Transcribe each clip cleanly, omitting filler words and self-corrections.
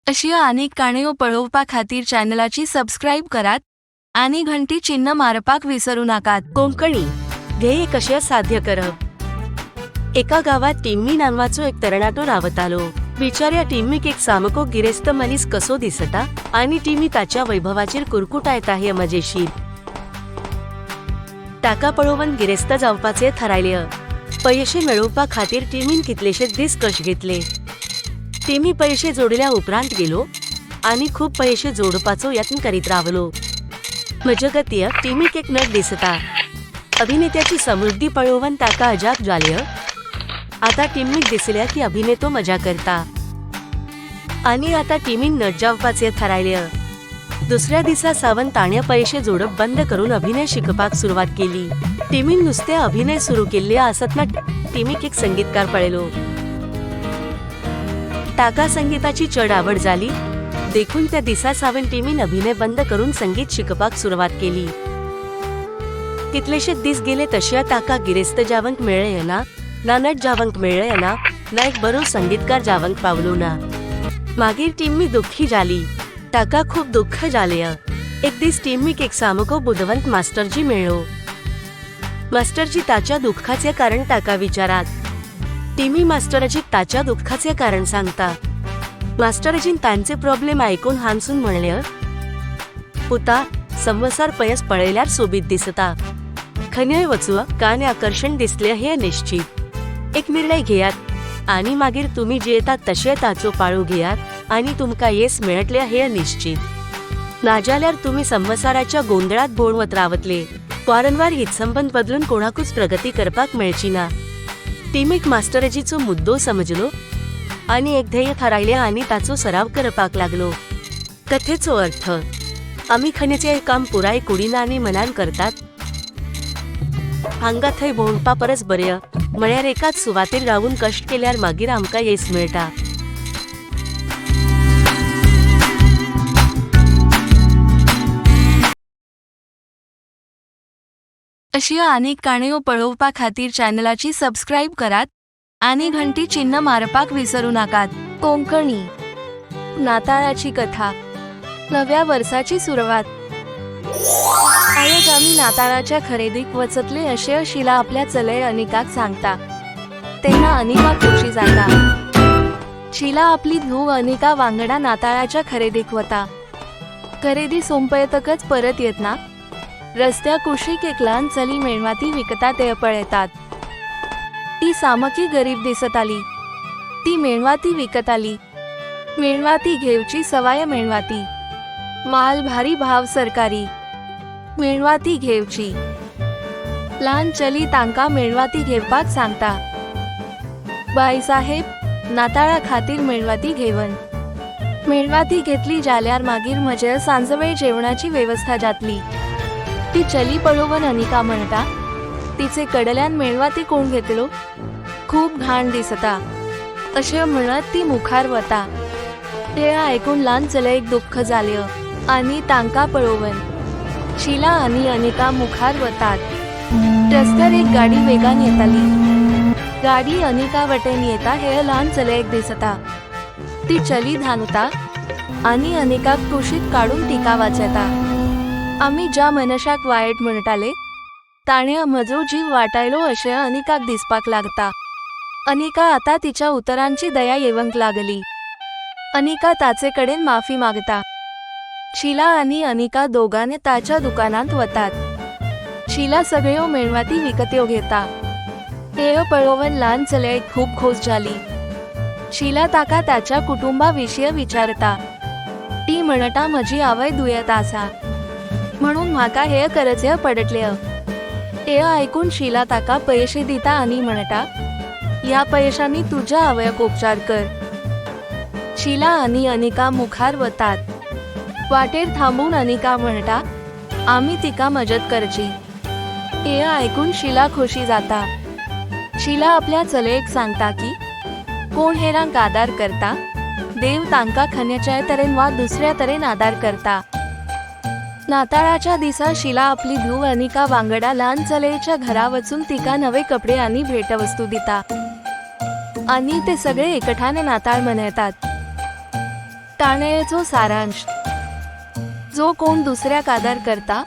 अश्यो आनीक काणयो पळोवपा खातीर चॅनलाची सबस्क्राईब करात आनी घंटी चिन्ह मारपाक विसरू नाकात. कोंकणी ध्येय कशें साध्य करप. एका गांवात टिम्मी नांवाचो एक तरणाटो रावतालो. बिचाऱ्या टिम्मीक एक सामको गिरेस्त मनीस कसो दिसता आनी टिमी ताच्या वैभवाचेर कुरकुटायता हे मजेशीर. ताका पळोवन गिरेस्त जावपाचे थारायले. पयशे मेळोवपा खातीर टिमीन कितलेशेच दीस कश्ट घेतले. टिमी पयशे जोडल्या उपरांत गेलो आनी खूब पयशे जोडपाचो यत्न करीत रावलो. मजगतीं टिमीक एक नट दिसता. अभिनेत्याची समृद्धी पळोवन ताका अजाप जालें. आता टिम्मीक दिसल्या की अभिनेतो मजा करता आनी आता टिमीन नट जावपाचें थारायलें. दुसऱ्या दिसा सावन ताणें पयशे जोडप बंद करून अभिनय शिकपाक सुरवात केली. टिमीन नुस्तें अभिनय सुरू केल्ले आसतना टिमीक एक संगीतकार पळयलो. ताका संगीताची चड आवड जाली देखून त्या दिसा सावन टिमीन अभिनय बंद करून संगीत शिकपाक सुरवात केली. कितलेशेच दीस गेले तशे ताका गिरेस्त जावंक मेळ्ळें ना, ना नट जावंक मेळ्ळें ना, ना एक बरो संगीतकार जावंक पावलो ना. मागीर टिम्मी दुख्खी जाली. ताका खूब दुख्ख जालें. एक दीस टिम्मीक एक सामको बुदवंत मास्टरजी मेळ्ळो. मास्टरजी ताच्या दुख्खाचें कारण ताका विचारात. टिमी मास्टराजीक ताच्या दुख्खाचें कारण सांगता. मास्टराजीन तांचे प्रॉब्लेम आयकून हांसून म्हणलें, पुता, संवसार पयस पळयल्यार सोबीत दिसता. खंयूय वचूं कान आकर्शण दिसलें हें निश्चीत. एक निर्णय घेयात आनी मागीर तुमी जियेतात तशें ताचो पाळो घेयात आनी तुमकां येस मेळटलें हें निश्चीत. नाजाल्यार तुमी संवसाराच्या गोंदळात भोंवत रावतले. वारंवार हितसंबंद बदलून कोणाकूच प्रगती करपाक मेळची ना. टिमीक मास्टराजीचो मुद्दो समजलो आनी एक ध्येय थारायलें आनी ताचो सराव करपाक लागलो. कथेचो अर्थ, आमी खंयचेंय काम पुराय कुडीन आनी मनान करतात. हांगा थंय भोंवपा परस बरें म्हळ्यार एकाच सुवातेर रावून कश्ट केल्यार मागीर आमकां येस मेळटा. अश्यो आनीक काणयो पळोवपा खातीर चॅनलाची सबस्क्राईब करात आनी घंटी चिन्ह मारपाक विसरू नाकात. कोंकणी नाताळाची कथा. नव्या वर्साची सुरवात. आयज आमी नाताळाच्या खरेदीक वचतले अशें शीला आपल्या चलय अनिकाक सांगता तेन्ना अनिका खोशी जाता. शीला आपली धूव अनिका वांगडा नाताळाच्या खरेदीक वता. खरेदी सोंपयतकच परत येतना रस्त्या कुशीक एक ल्हान चली मेणवाती विकता ते पळयतात. ती सामकी गरीब दिसताली. ती मेणवाती विकताली. मेणवाती घेवची सवाय मेणवाती, माल भारी भाव सरकारी. मेणवाती घेवची. ल्हान चली तांकां मेणवाती घेवपाक सांगता. बाईसाहेब, नाताळा खातीर मेणवाती घेवन. मेणवाती घेतली जाल्यार मागीर म्हजे सांजवेळ जेवणाची वेवस्था जातली. ती चली पळोवन अनिका म्हणटा, तिचे कडल्यान मेणवाती कोण घेतलो? खूब घाण दिसता. अशें म्हणत ती मुखार वता. तें आयकून ल्हान चलयेक दुख्ख जालें आनी तांकां पळोवन शीला आनी अनिका मुखार वतात. रस्त्यार एक गाडी वेगान येताली. गाडी अनिका वटेन येता हें ल्हान चलयेक दिसता. ती चली धांवता आनी अनिकाक कुशीक काडून तिका वाचयता. आमी ज्या मनशाक वायट म्हणटाले ताणें म्हजो जीव वाटायलो अशें अनिकाक दिसपाक लागता. अनिका आता तिच्या उतरांची दया येवंक लागली. अनिका ताचे कडेन माफी मागता. शीला आनी अनिका दोगांनी ताच्या दुकानांत वतात. शीला सगळ्यो मेणवाती विकत्यो घेता. ते पळोवन ल्हान चलयेक खूब खोस जाली. शीला ताका ताच्या कुटुंबा विशीं विचारता. ती म्हणटा, म्हजी आवय दुयेंत आसा म्हणून म्हाका हें करचें पडटलें. तें आयकून शीला ताका पयशे दिता आनी म्हणटा, ह्या पयशांनी तुज्या आवयक उपचार कर. शीला आनी अनिका मुखार वतात. वाटेर थांबून अनिका म्हणटा, आमी तिका मजत करची. हें आयकून शीला खोशी जाता. शीला आपल्या चलयेक सांगता की कोण हेरांक आदार करता देव तांकां खंयच्याय तरेन वा दुसऱ्या तरेन आदार करता. नाताळाच्या दिसा शीला आपली धूव अनिका वांगडा ल्हान चलयेच्या घरा वचून तिका नवे कपडे आनी भेटवस्तू दिता आनी ते सगळे एकठाने नाताळ मनयतात. काणयेचो सारांश. जो कोण दुसऱ्याक आदार करता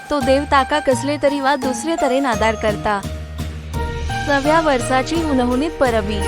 तो देव ताका कसले तरी वा दुसरे तरेन आदार करता. नव्या वर्साची हुनहुनीत परबी.